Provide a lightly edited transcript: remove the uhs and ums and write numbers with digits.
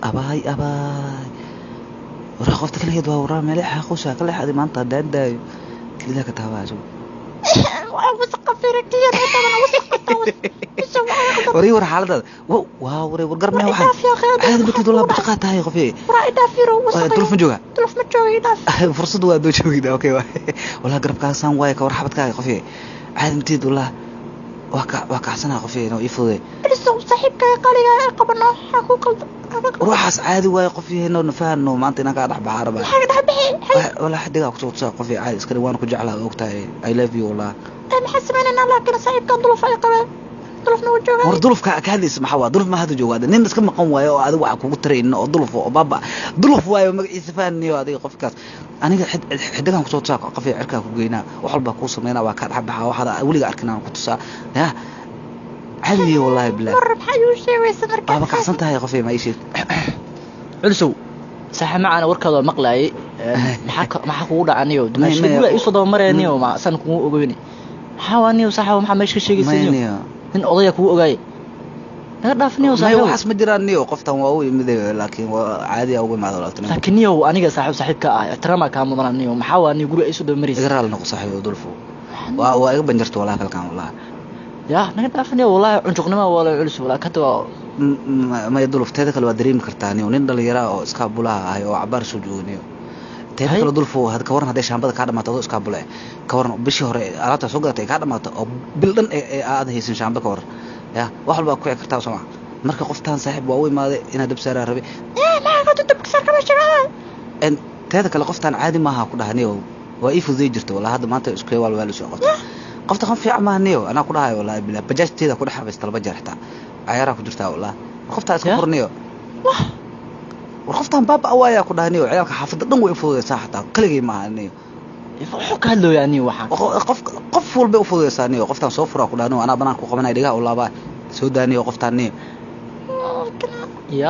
Abaay, abaay, waraa qofta kaligeed waa waraa meele xaaqusha ka leexaday maanta haddaan daayo kelidaa ka taabaa asugu. Warii, war xaaladaada waa waray, war garmaya waxaan caadi matid walaa bashaqaa tahay qofye. Duluf ma jooga? Fursad waa doo joogida. Okay, walaa garabkaasaan waaye ka war xabadkaaga qofye, caadi matid walaa waa ka waa kacsanaa qofye inuu ii fududay. Ruuxaas caadi waaye qofye, noo nafahano maanta inaan kaa dhex baxaa rabaa. Walaa xidigaa kusoo tusaa qofye, caadi iska dhig, waan ku jeclaa, ogtahay, I love you walaa. War dulufka ka hadlaysa maxaa waa? Duluf ma hadda jooga, nin iska maqan waayo oo adiga waxa kugu taraynin oo duluf oo baaba duluf waayo magaciisa fahaniyo adiga qofkaas. Aniga xidigan kusoo tusaa qofya, cirkaa ku geynaa, wax walbaa kuu sameynaa, waa kaa dhex baxaa, waxaad weliga arkin aan ku tusaa ya caadiye wallahi bilah. Waaba kacsan tahay qofya, ma ii sheeg. Culusow saaxiib macaana, warkaada waa maqlaayay. Maxaa kugu dhaca niyo? Dumaashiga iisoo daba maraya niyo, ma san kugu ogeyni. Maxaa waa niyo saaxiib, maxaa meesha ka sheegaysa niyo? Niyo. Nin odaya kugu ogaayay, naga dhaaf niyo. May. Saaxiib. Waxaas ma jiraan niyo, qoftan waa u imid laakiin waa caadi ugu imaado laakiin. Laakiin niyow aniga saaxiib saaxiibka ah ixtiraamaa kaa mudana niyo. Maxaa waa niyo guriga iisoo daba maraysa? Iga raali noqo saaxiib, dulfo waa iga banjarto walaa kalkaan walaa. Ya naga dhaaf niyo, wallahi cunjuqnima waa la culus walaa kada waa. Maya duluf, teeda kale waa dareemi kartaa niyo, nin dhalinyara oo iskaabulaha ahay oo cabaar soo jooga niyo. Teeda kale dulfo, had ka waran hadday shaambada kaa dhamaato adoo iskaabule, ka waran bishii hore alaabtaa soo gadatay ay kaa dhamaato oo bil dhan ee aad haysan shaamba, ka waran? Ya wax walbaa ku kici kartaa soo ma? Marka qoftaan saaxiib waa u imaaday inaad dab saaraa rabe. En teeda kale qoftaan caadi maaha ku dhaha niyo, waa ii fududay jirta walaa, hadda maanta isku waal waa la soo qofta. Qofta qof fiican maaha niyo, anaa ku dhahayo wallahi bilaa bajaajteeda ku dhex habaysta laba jeer, xitaa cayaaraa ku jirtaa walaa. Qoftaa iska fur niyo. War qoftaan baaba waayaa ku dhaha niyo, ciyaalka xaafadda dhan way u fududaysaa, xataa kaligay maaha niyo. Wuxuu ka hadlooyaa niyo waxaan? Qof walbay u fududaysaa niyo, qoftaan soo furaa ku dhaha niyo, anaa banaanka ku qabanaya dhigaha u laabaa soo daa niyo qoftaan niyo. Ya.